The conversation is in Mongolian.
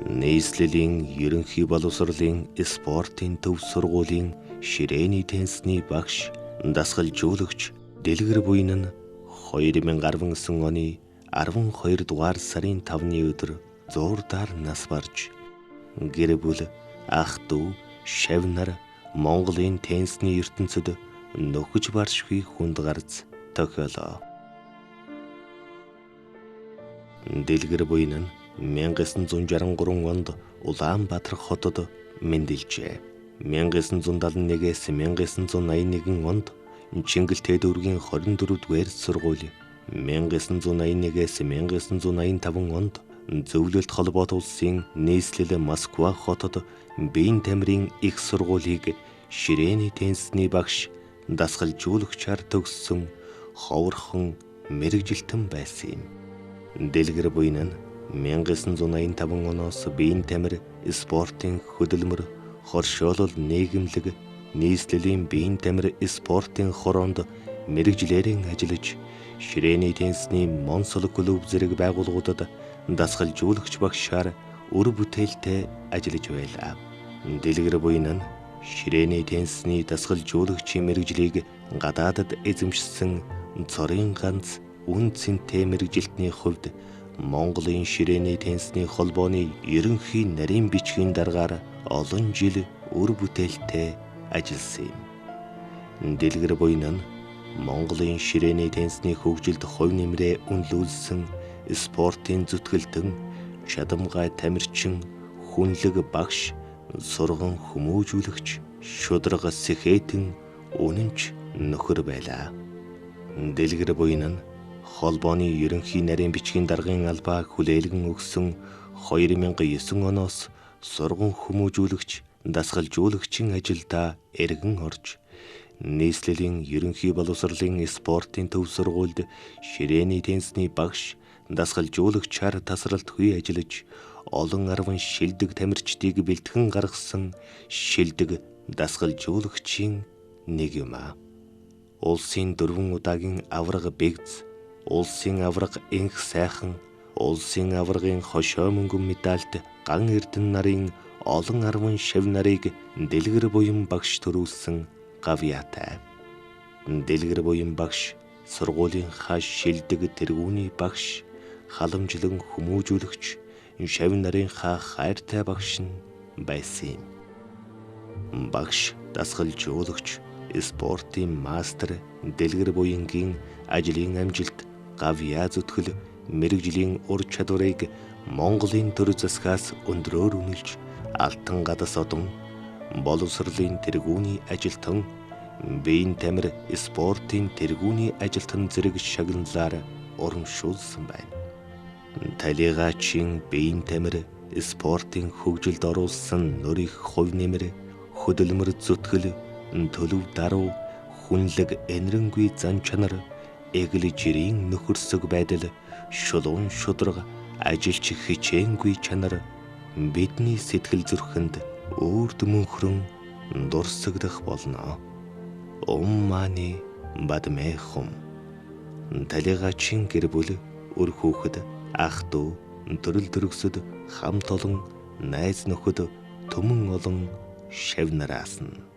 Нийслэлийн ерөнхий боловсролын спортын төв сургуулийн ширээний теннисний багш, дасгалжуулагч Дэлгэр буян нь 2019 оны 12 дугаар сарын 5-ны өдөр зуурдаар нас барж, гэр бүл, ах дүү, шавь нар Монголын теннисний ертөнцид нөхөж баршгүй хүнд гарц тохиолоо. Дэлгэр буян нь 1963 онд Улаанбаатар хотод мэндэлжээ. 1971-ээс 1981 онд Чингэл Тэдүүргийн 24-р сургууль, 1981-ээс 1985 онд Зөвлөлт холбоот улсын нийслэл Москва хотод биеийн тамирын их сургуулийг ширээний теннисний багш, дасгалжуулагчаар төгссөн ховорхон мэргэжилтэн байсан юм. Дэлгэр буян нь 1985 оноос биеийн тамир спортын хөдөлмөр, хоршоолол нийгэмлэг нийслэлийн биеийн тамир спортын хороонд мэргэжлээрэн ажиллаж, ширээний теннисний Монсол клуб зэрэг байгууллагуудад дасгалжуулагч багшаар үр бүтээлтэй ажиллаж байлаа. Дэлгэр буян нь ширээний теннисний дасгалжуулагчийн мэргэжлийг гадаадад эзэмшсэн цорын ганц үн цэнтэй мэргэжилтний хувьд Монголын ширээний теннисний холбооны ерөнхий нарийн бичгийн даргаар олон жил үр бүтээлтэй ажилласан юм. Дэлгэр буян нь Монголын ширээний теннисний хөгжилд хувь нэмрээ үнэлүүлсэн спортын зүтгэлтэн, чадамгай тамирчин, хүнлэг багш, сурган хүмүүжүүлэгч, шударга сэхэтэн, үнэнч нөхөр байлаа. Дэлгэр буян нь холбооны ерөнхий нарийн бичгийн даргын албаа хүлээлгэн өгсөн 2009 оноос сурган хүмүүжүүлэгч, дасгалжуулагчийн ажилдаа эргэн орж, нийслэлийн ерөнхий боловсролын спортын төв сургуульд ширээний теннисний багш, дасгалжуулагчаар тасралтгүй ажиллаж, олон арван шилдэг тамирчдыг бэлтгэн гаргасан шилдэг дасгалжуулагчийн нэг юм аа. Улсын 4 удаагийн аварга бэгз, улсын аварга энх сайхан, улсын аваргын хошой мөнгөн медальт ган эрдэнэ нарын олон арван шав нарыг Дэлгэр буян багш төрүүлсэн гавьяатай. Дэлгэр буян багш сургуулийнхаа шилдэг тэргүүний багш, халамжлан хүмүүжүүлэгч, шав нарынхаа хайртай багш нь байсан юм. Багш, дасгалжуулагч, спортын мастер Дэлгэр буянгийн ажлын амжилт, гавьяа зүтгэл, мэргэжлийн ур чадварыг Монголын төр засгаас өндрөөр үнэлж, алтан гадас одон, боловсролын тэргүүний ажилтан, биеийн тамир спортын тэргүүний ажилтан зэрэг шагналаар урамшуулсан байна. Талигаачийн биеийн тамир спортын хөгжилд оруулсан нөр их хувь нэмэр, хөдөлмөр зүтгэл, төлөв даруй, хүнлэг энэрэнгүй зан чанар, эгэл жирийн нөхөрсөг байдал, шулуун шударга, ажилч хичээнгүй чанар бидний сэтгэл зүрхэнд үрд мөнхрөн дурсагдах болно. Ум мааны бадмэхум. Талигаачийн гэр бүл, үр хүүхэд, ах дүү, төрөл төрөксөд, хамт олон, найз нөхөд, түмэн олон шав нараас нь.